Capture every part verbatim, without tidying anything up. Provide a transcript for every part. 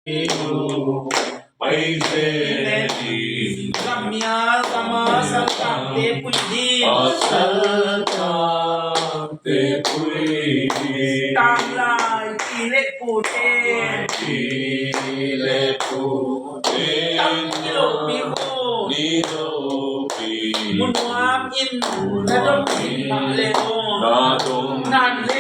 Pai zen in. Zamial kama saltangte pui ding. Saltangte pui ding. Tanglai pi le pute. Pi le pute. Tam ni lo pi ko. Ni lo pi. Munuam in na dong in na le dong. Na dong nan le.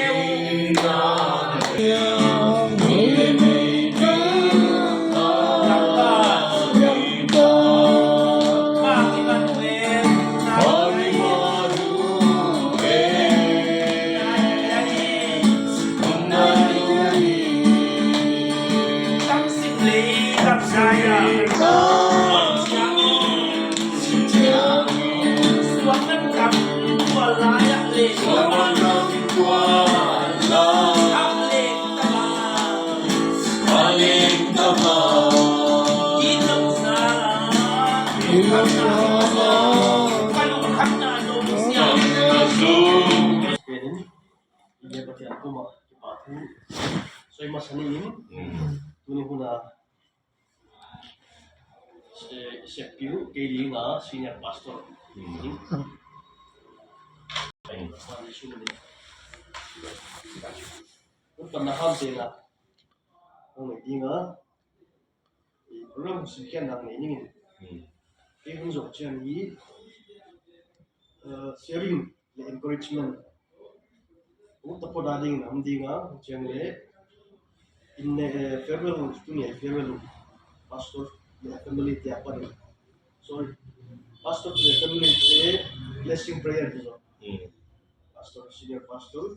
Pathian tuma kipa thu soi masa ni in, tuni huna, eh, Sepiu kei dinga senior pastor. Hong panna ham tena hong nei dinga, i program simkhiatna nei ningin. Kei hong zawh ciang hi, eh, sharing le encouragement hong taphot a dingin a om dinga, ciang le in ne, eh, farewell, tuni a farewell pastor le family te a panin, sorry, pastor le family te blessing prayer ti zo. Pastor, senior pastor,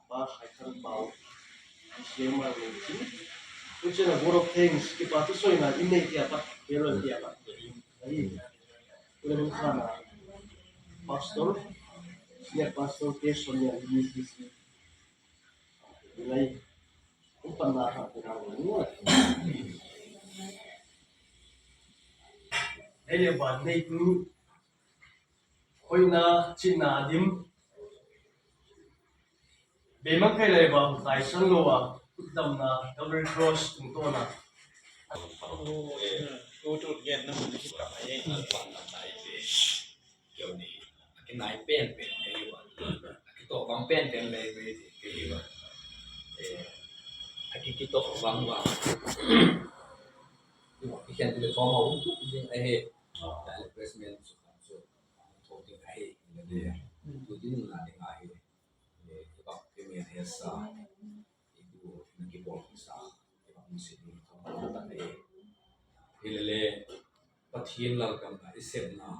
Pa Khai Thang Pau, siamah nei cin. Tucin a vote of thanks, kipa thu sawina in nei tia pat, farewell tia pat. Ahi. Ule mun khana pastor, senior pastor K Sonia, E C C. Lai. Hong panna khat tia hong nei. Hei le van nei tu. Hoihna, cihna a dim. Beimang kei lai bang taisan lo a, khutdamna Calvary Cross tungtawna. Tu tu genna mun hi tak a, eh. Keu ni a kinai penpen kei hi ua, a kitawh vang penpen lei vei kei hi ua. Eh, a ki kitawh vang vang. Kikhen tu le thawm a um tuk ding a hi. Refreshment su kan su. Thawk ding ahi, hi na ding. Tu ding na ding ahi. Eh, i bak kimian he sa. I tu na kibawl sa. I bak musit ding thawk na ta ahi. Hi le le, Pathian lalgam na i sepna.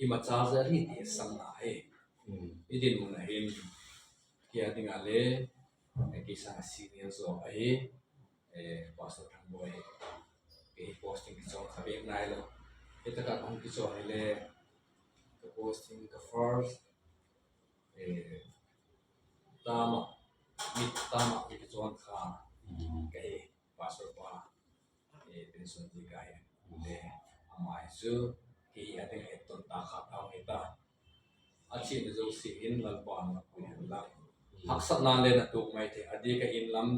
I macha za ri ti sang na ahi. I din mun ahin. Kia ding a le, eh, kisa senior zo ahi. Eh, Pastor Thang Boi, kei posting kicawn kha bek nai lo. Hih takah kong kicawn hi le, ka posting ka first, eh, tama, mit tama kicawn kha, ka hi, Pastor pa, eh, pension ti ka hi, le, amai su, kei a teng et ton ta kha ta hi ta. A cihna zosia in Lalpa na pui hen la. Haksatna le na tuk mai thei, a dika inn lam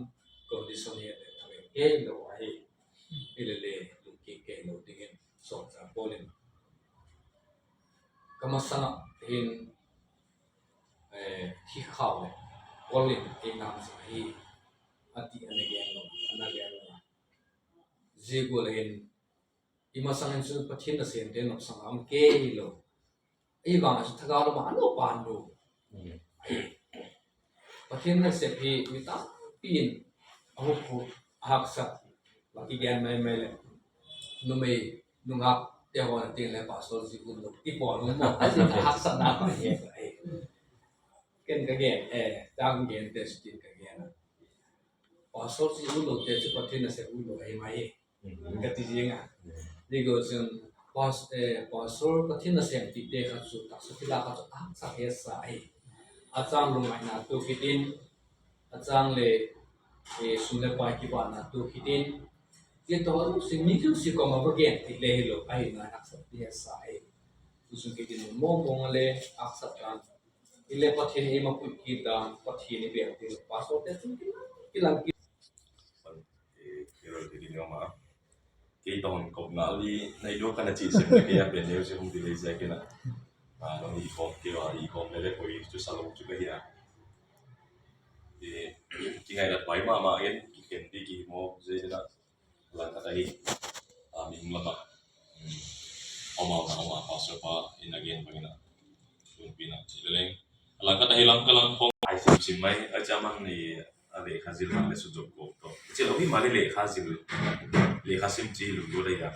condition hi a le thang kei lo ahi. Hi le le lungkik kei lo dingin sawltak Paul in ka masangah hin, eh, hi khau le Paul in ei nam sa hi a ti a na gen lo, a na gen lo. Zia gual hin i masang in cun Pathian nasemte nopsang a om kei lo. Ei vang a cun thagau lamah a lo pan lo. Pathian nasep hi mi tampi in a huphu, a haksat, va kigen maimai le numei nungak te haw na ting le pastor zi un lo ti pawl lo maw. A zi a haksatna pa hi. Ken ka gen, eh, tang gen te su tin ka gen a. Pastor zi un lo te cu Pathian nasep un lo ahi mai hi. Ka ti zing a. Ni go cun pas-, eh, pastor Pathian nasem tite kha cu taksa thila kha cu a haksa he sa ahi. A cang lungngaihna tu khitin, a cang le, eh, sum le pai kipahna tu khitin, ti tawh a si mi tu si kong a va gen ti le hi lo ahi na haksa ti he sa ahi. Tu sung khitin mawngmawng a le haksa kan. I le Pathian i mapuih kit dan Pathian i biak ti lo. Pastor te cun kilang, kilang kit. Eh, Kei tawh hong kop ngal i, na i duak ka na cih sim na kei a pen neu sim hong delay ziak in a. Ah, nong i khawm kei a, i khawm lele poi cu sa lo cu ka hi a. I, kingaihlat pai mahmah in, kikhen dih kihimawk ziak in a. Langkhat ahi, ah, mihing lamah, um, a om a, a om a, pastor pa in a gen bangin a, tunpin a, ci leleng. A langkhat ahi lam ka lam khong ai simsim mai, a ciaman i, a lekha zil man le su zop kop tawh. Ci lo hi mah le lekha zil, lekha sim ci lu lo dai a.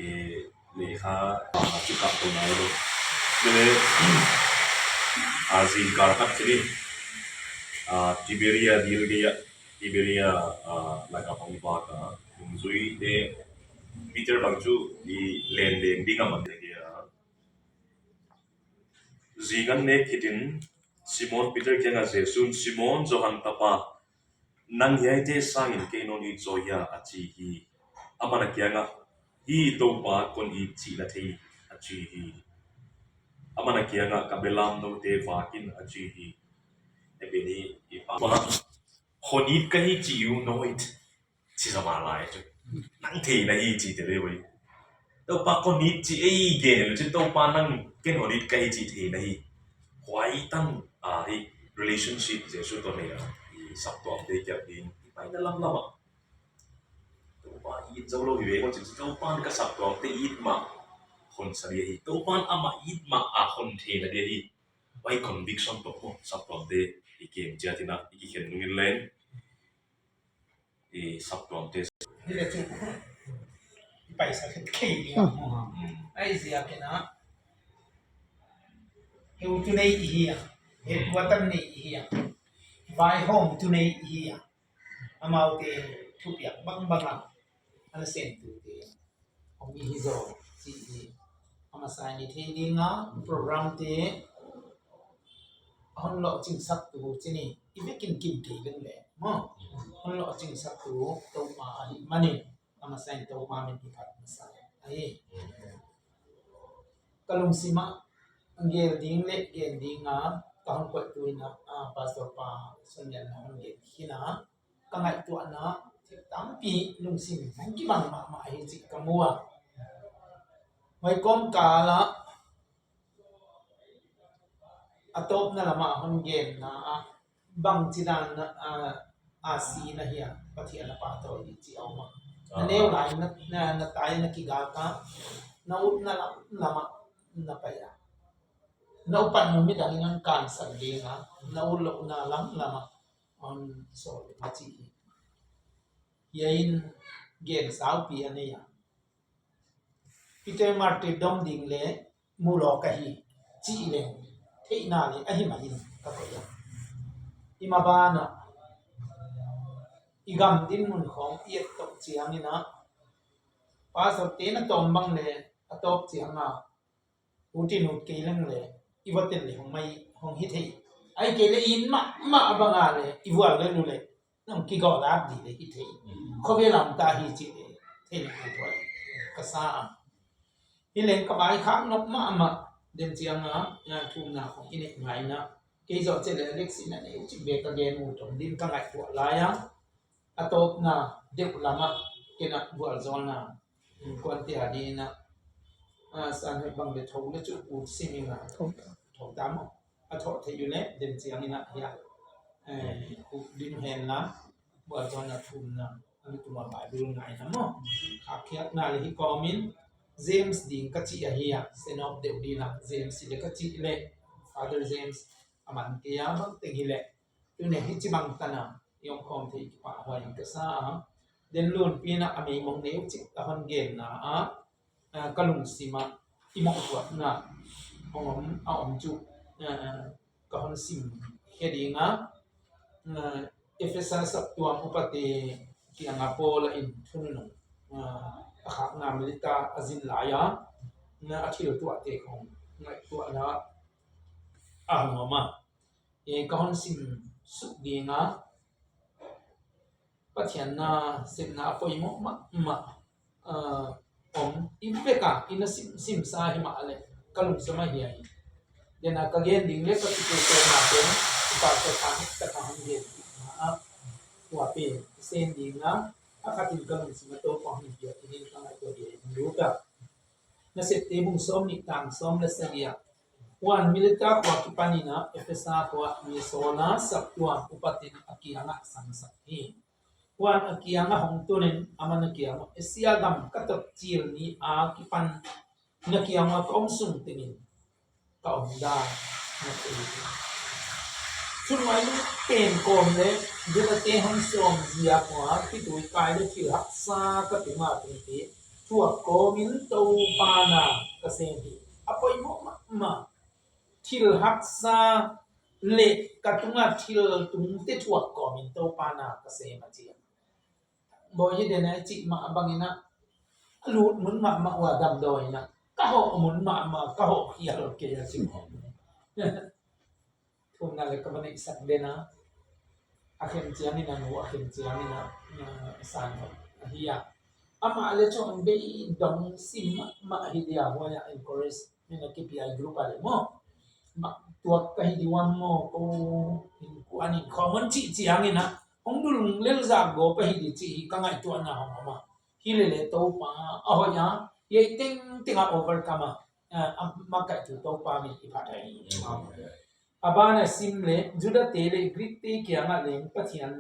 I, lekha, ah, ci kap to na lo. Lele, ah, zingkal khat ci ni, ah, Tiberia dil gei a, Tiberia, ah, laika hong vak a, nungzuite, Peter bang cu i len deng ding a man ding a. Zingan nek hitin Simon Peter kiangah Jesuh in, "Simon, Johan tapa, nang hiaite sangin kei non it zaw hia?" a ci hi. Amah na kiangah, "Hi Topa, kon it cih na thei," a ci hi. Amah na kiangah, "Ka belam note vak in," a ci hi. Hepini i pa, "Kon it ka hi cih uh no it." Ci zama lai cu. Nang thei na hi ci te le voi. Topa kon it ci ei gen le cu Topa nang ken kon it ka hi ci thei na hi. Huai tan a hi relationship Jesuh tawh nei a i saptuamte kiap ding i paina lamlam ah. Topa it zo lo hi ve ko ci Topa ka saptuamte it mah hon sa dia hi. Topa amah it mah a hon thei na dia hi. Huai conviction tawh ko saptuamte i kem ciat in a i kikhen nungin leng. I saptuamte. Hi le cu. I paisa khet kei ni. Mm. Ai ziak in a. Heu tu nei i hi a. Heu tuatan nei i hi a. Vaihawm tu nei i hi a. Amaute thupiak bangbang a. Ana sem tu te. Hong i hi zaw cih hi. A masa in i thei ding a program te a hon lawh cingsak tu ci ni. I vekin kim kei leng le maw, hon lawh cingsak tu Topa ahih manin a masa in Topa min i phat masa ahi. Ka lungsim ah gel ding le gen ding a ka hon koih tu in a, a, Pastor pa Son Lian na hon gen khin a, ka ngaihtuahna thil tampi lungsim hong kibang mahmah hi cih ka mu a. Huai kawmkal ah a tawpna lamah hon genna ah bangci dan a, a si na hi a, Pathian a pahtawi dih cih a om a. Na neu lai na, na, na tai na kigak a, na utna lam, lamah na pai a. Na upat nu midang in hon kansak ding a, na ut lohna lamlam ah hon sawl ding a ci hi. Hiai in gen saupi a nei a. Peter martyrdom ding le mu law ka hi cih le theihna le ahi mah in ka koih a. I maban ah i gam dinmun khawng i et tawh ciangin a, pastor te na tawm bang le a tawp ciang a ut in ut kei leng le i va tel le hong mai hong hi thei. Ai kei le in mahmah a bang a le i vual le lu le nang kigawl at dih le hi thei. Khuavel lam ta hi cih le thei le khuai ka sa a. Hi leng ka vaikhak nop mahmah den ciang a, a, thumna khong i neih ngai na. Kei zawh cih le Alex in a neu cih bek ka gen mu tawm din ka ngaihtuah lai a. A tawpna deuh lamah kei na vualzawlna kuan tia dina, a, san hei bang le tho le cu ut sim ing a. Tho ta maw? A thawh theih uh leh den ciangin ah hiah, eh, huk ding hen la, buaituana thumna a lutum a Bible ngaihna maw? Khakhiatna le hi kawmin James ding ka cih ahi a, senawp deuh dina James hi le ka cih leh Father James a man kei a bang teng hi leh tuni hi ci bang tana i om khawm thei kipahhuai in ka sa a. Den lunpina a meimong neu cik a hon genna a, a, ka lungsim ah i mawhtuatna hong om a om cu, a, ka hon sim khia ding a, a, Efesa saptuam upate kianga Paul a in thununung, a, a khakna Melita a zin lai a, a thil tuahte khong ngaihtuahna a hong om a. E, ka hon sim suk ding a, Pathian na sepna a poimawh mahmah, a, om i vek a, i na sim, simsa hi mah leh ka lungsim ah hi a hi. Dena ka gen ding le ka kipulpulna pen i pastor pa hek taka hon gen ding a, ua pen i sen ding a, A khat in ka lungsim ah Topa hong piak in ka ngaihtuah ding in lut ah. Nasepte bung sawm nih tang sawm le sagih ah, Huan Mileta khua kipan in ah Efesa khua i Saul a saptuam upat in a kiangah samsak hi. Huan a kiangah hong tun in, aman a kiangah, Asia gam ka tawp cil ni a kipan na kiangah ka om sung tengin ka om dan na thei hi. Cun mailu pen kawm le Judate hong sawm ziak ua khitui kai le thil haksa ka tungah tungte thuak kawmin Topa na ka sem hi. A poimawh mahmah, thil haksa le ka tungah thil tungte thuak kawmin Topa na ka sem a ci a. Bawi hi den a i cih mah bangin ah, a lut mun mahmah ua damdawi in ah, ka hawh mun mahmah, ka hawh khial kei a ci. Thumna le ka va neihsak den a, a khen ciangin a nu, a khen ciangin a, a san ahi a. Amah le cun bei dong sim mahmah hi dia, huai a encourage min a kipia i group a le maw. Mah tuak ka hi di uam maw, ko innkuan in khawm hong cih ciangin ah, hong dul lel zak gawp ka hi di cih hi ka ngaihtuahna hong om a. Hi lele Topa a hoih a, hi ei tengteng a overcome a, a, a makaih thu Topa min i phat ahi. A ban a sim le Judate le Greekte kiangah leng Pathian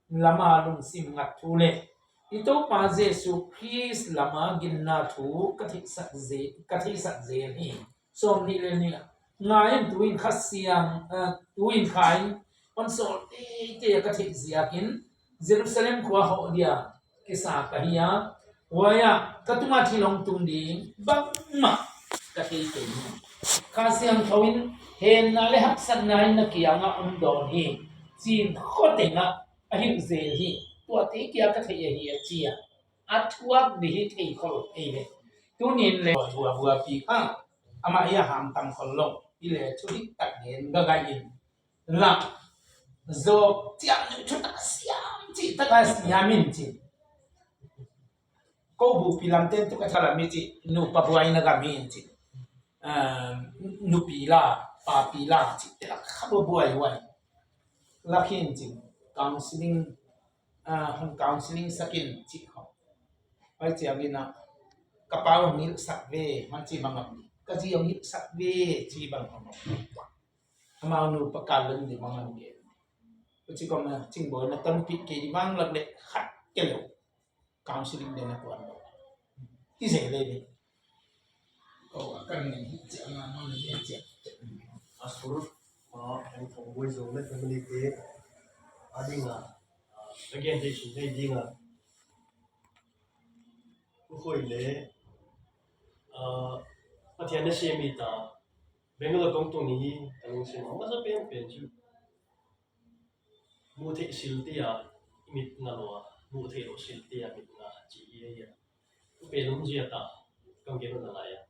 lama lungsim ngat thu le i Topa Jesu Khrist lama ginna thu ka theihsak ze-, ka theihsak zel hi. Sawm nih le nih ah, ngai in tu in Kha Siang, eh, tu in Kha in hong sawl teitei a ka theih ziakin Jerusalem khua hawh dia kisa ka hi a, huai ah ka tungah thil hong tung ding bangmah ka thei kei hi. Kha Siangtho in henna le haksatna in na kiangah om dawn hi. Cin khua tengah a hilh zel hi. Tuate kia ka theih ahi a ci a, a thuak dih hi thei khol ei ve. Tunin le buabuapi kha amah i a hamtang khol lo i le thu dik tak gen gagaih in la zawk ciang thutak a siam cih tak a siam in ci. Ko bupi lamte tu ka thalam i ci, nupa buai na gam in ci. Ah, nupi la, papi la ci te la kha buai buai. La khin ci, counseling, ah, hong counseling sakin ci kho. Pai ciangin ah, ka pa hong hilhsak ve, man ci bang am, ka zi hong hilhsak ve ci bang am. Amau nupa kal leng di bang am gen. Uci kong na cingbawi na tampih kei di bang lak le khat ke lo. Counseling den a kuan lo. Ti zei le ni. Ko a kan ngen hi ciang a, man ngen ciang. A sur, a, en kong bui zong le family te a ding a, a, again te sun te ding a. Ko khoi le, a, Pathian na siam i ta. Bangalore kong tung ni hi, ka lungsim a masa pen pen cu. Muh theih sil tia i mit nga lua, muh theih lo sil tia mit nga ci hi a. Pen um zia ta, kong gen na lai a.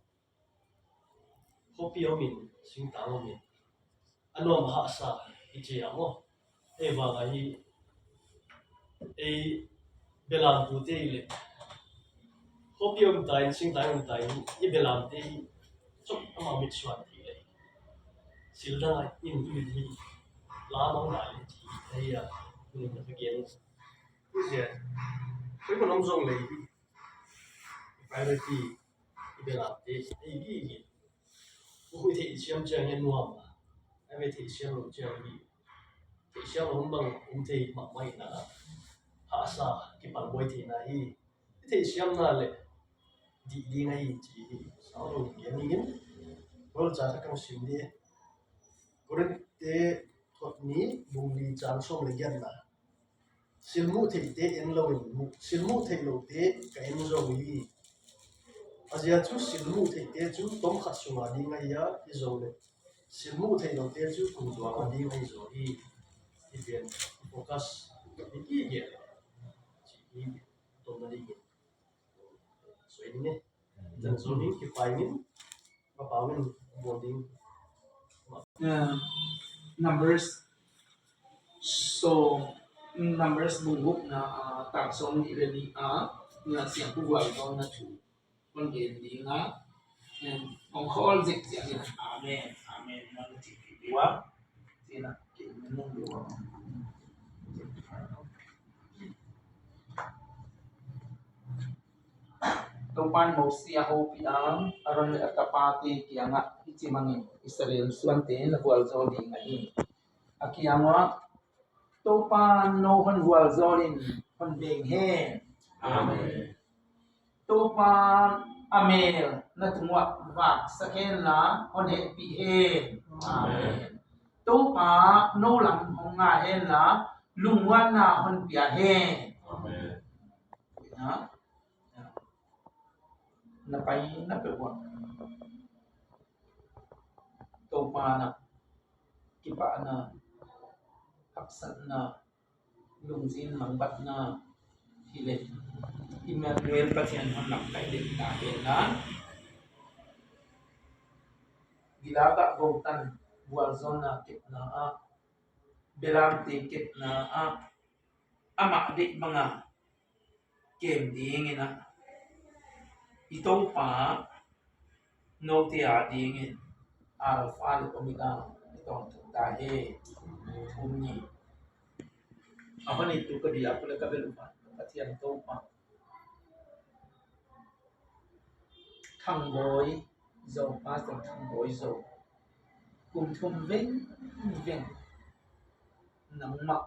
Khuapi om in, singtang om in, a nuam a hahsa i ci a maw. Ei vang a hi, ei belamtute i le. Khuapi om ta in, singtang om ta in, i belamte i cok amau mit suan ti le. Sil dang a in i mit hi, la mang lai le ci, ei a, min na ka gen. Zia, koi man om zong le hi. Priority, i belamte, ei gigi. Ui theih siam ciang hi nuam a, a ve theih siam lo ciang hi. Theih siam lo bang um thei mahmah ina, hahsa kipal buai theihna hi. Theih siamna le dih ding ahi ci hi. Sau lo ding a ningin, Paul ca kha kang sim dih. Korinth te thot ni bung li cang sawm le giatna. Silmuh theihte en loin, silmuh theih lote ka en zo hi. A zia cu silmuh theihte cu tom khat sunga ding ahi a, i zo le silmuh theih lote cu kum dua a ding ahi zo hi. I pian, i focus, i ki gen. Ci hi, tom na ding hi. Soi ni ne. Jan zo ding, kipai ni. Mapau in, buang ding. Uh, Numbers. So, Numbers bung gukna, uh, tang sawm nih le nih a, na siang pu guai tawng na thu. Kon gen ding a, and kong khol zik ciang in, amen, amen, na na ci pi ding a, ci na, ki na nung ding a. Topa'n Moses a hopih a, Aaron le a tapate kiangah hih ci bangin Israel suante na gualzo ding ahi. A kiangah, Topa no hon gualzo in hon beng hen. Amen. Topa a mel na tungah vaksak hen la hon hehpih hen. Amen. Topa no lam hong nga hen la lungmuanna hon pia hen. Amen. Na pai na peuh ah Topa na kipahna, haksatna, lungzin mangbatna hi leh Emmanuel Pathian hon lamkai den ta hen la, gilak ah gotan gualzawhna kepna ah, belamte kepna ah, amah deih banga kem dingin ah, i Topa note a dingin Alpha le Omega i tawntung ta hi. Thum ni. A hon i tu ka dia pule ka bel upa Pathian Topa Thangbawi Zo, Pastor Thangbawi Zo, kum thum vengveng nangmah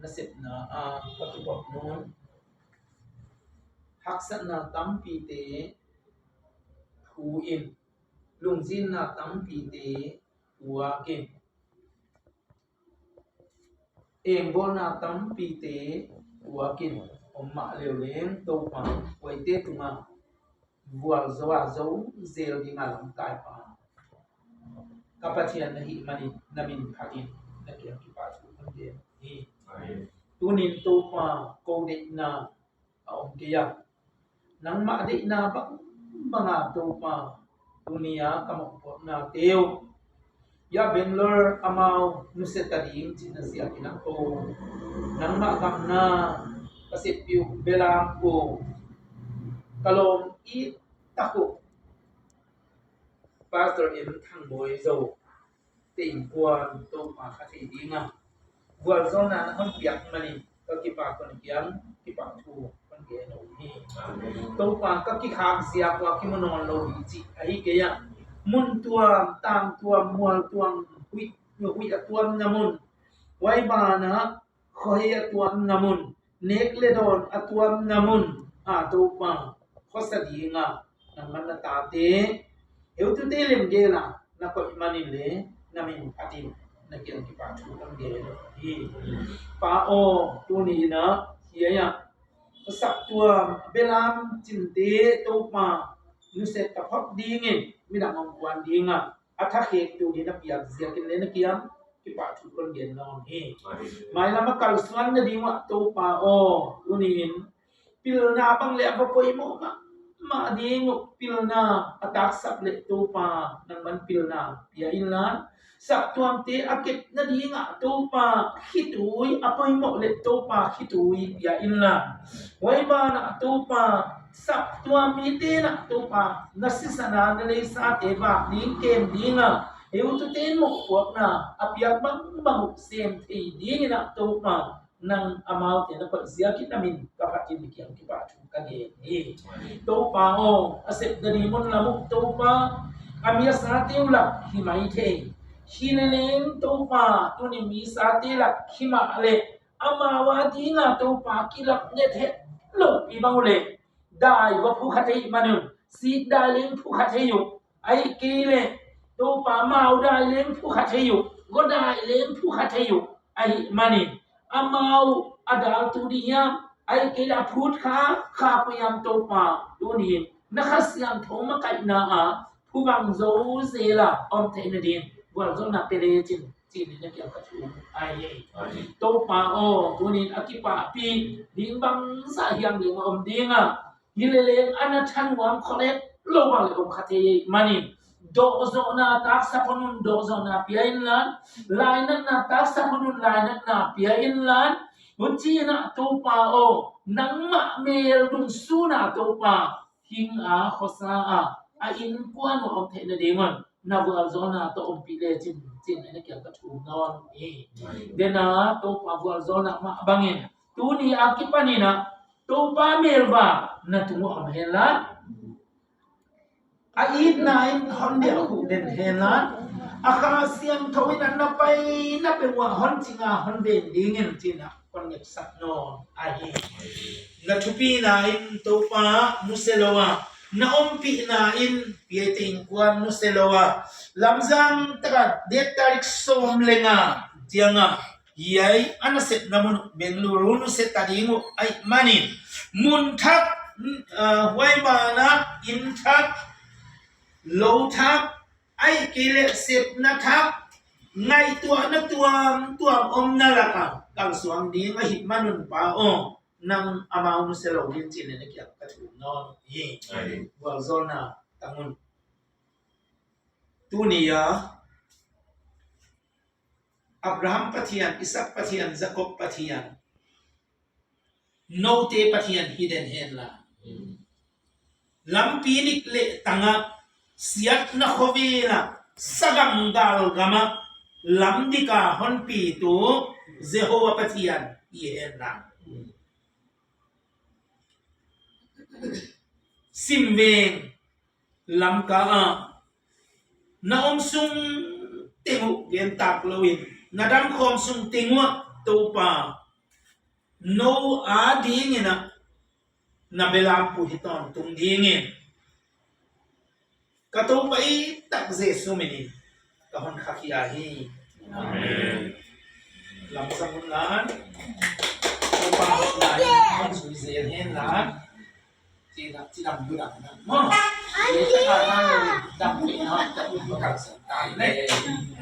nasepna a ka kibawk nun, haksatna tampite phu in, lungzinna tampite puak in, engbawlna tampite puak in om mah leuleng Topa, huaite tungah vualzo a zo zel dinga lamkaipa ka Pathian na hih manin na min phatin na kiang kipahthu kan gen hi. Tunin Topa ko deihna a om kei a, nangmah deihna bangbanga Topa tuni a ka mawhpuakna teu ya Bangalore amau nusia ta ding cihna ziakin a ko nangmah gamna ka seppiu belam ko ka lawm it tak uh Pastor M Thangbawi Zo te innkuan Topa ka thei dinga vualzawhna na hon piak manin ka kipak kon kiang kipahthu kon gen uh hi. Topa ka kikhak ziak ua kimu nawn lo hi cih ahi kei a, mun tuam, tang tuam, mual tuam, huih, huih a tuamna mun, huai banah khuahei a tuamna mun, nek le dawn a tuamna mun a Topa khuasa dinga nangman na tate heutute lemgela na koih manin le na min phatin na kiang kipahthu kan gen hi. Pa aw, tuni inah hiai ah saptuam belam cinte Topa nusia taphot dingin midang hong kuan dinga a thakhek tu ding na piak ziakin le na kiang kipahthu kon gen nawn hi. Mailam a kalsuan na ding uh ah Topa aw, tuni in pilna bang le a va poimawh mahmah ding uh pilna a taksap le Topa nangman pilna pia inlan, saptuamte a kep na dingah Topa khitui a poimawh le Topa khitui pia inlan, huai banah Topa saptuam mite nah Topa na sisana na leisate vak ding kem dinga heutute mawhpuakna a piak bangbang uh sem thei dingin ah Topa nang amaute na koih ziakin na min ka phatin na kiang kipahthu ka gen hi. Topa aw, a sep na ding mun lam uh Topa a mi a sate uh lak hi mai thei. Hi leleng Topa tuni mi sate lak hi mah leh amau a dinga Topa kilap nget het lopi bang uh leh dai va phukha thei manun, sik dai leng phukha thei uh, ahih kei leh Topa mau dai leng phukha thei uh, go dai leng phukha thei uh, ahih manin amau a dal tu ding hiam, ahih kei leh a phut kha kha pui hiam Topa, tuni in na Kha Siangtho makaihna ah phuvang zo zela om theih nading vualzawhna pe lecin cih na kiang ka thum ahi. Topa aw, tuni in a kipahpih ding bangzah hiam leng a om dinga, hi leleng a na thanuam kholek lo bang le om kha thei manin dawhzawhna taksap hun un dawhzawhna pia inlan, lainatna taksap hun un lainatna pia inlan, huci inah Topa aw, nangmah mel dungsuna Topa hing a khuasa a a innkuan uh om theih nadingun na vualzawlna tawh ompih lecin cin na kiang ka thum nawn hi. Dena Topa vualzawlna mah bangin tuni a kipanin ah Topa melva na tung uh om henlan, A itna in hon bia khuh den hen la, a Kha Siangtho in a na paina peuh ah hon cing a hon ven dingin ci-in ah hon ngepsak nawn ahi. Na thupina in Topa nusia lo a, na ompihna in pia teng kuan nusia lo a, lamzang tak a date tarik sawm le nga ciang a hiai a nasepna mun uh Bengaluru nusia ta ding uh ahih manin, mun thak, ah, huai banah inn thak, lo thak, ahih kei leh sepna thak, ngaihtuahna tuamtuam omna lak ah kalsuan ding ahih man un Pa aw, nang amau nusia lo ding ci-in na kiang ka thum nawn hi. Amen. Gualzawlna tang un. Tuni a Abraham Pathian, Isak Pathian, Jakob Pathian, note Pathian hi den hen la, lampi nik le tang ah, siatna khovel ah, sagam galgam ah lamdik a honpitu Jehovah Pathian hi hen la, simveng Lamka ah na om sung teng uh gen tak lo in, na dam khawm sung teng uh ah Topa, no a dingin ah na belam pua hi tawntung dingin ka Topa i tak Jesu min in ka hon khakhia hi. Amen. Lamsang un la, Topa hotna in hon sui zel hen la. Ci dam, ci dam, ci dam na. Mo. Ci dam na, dam na, dam na.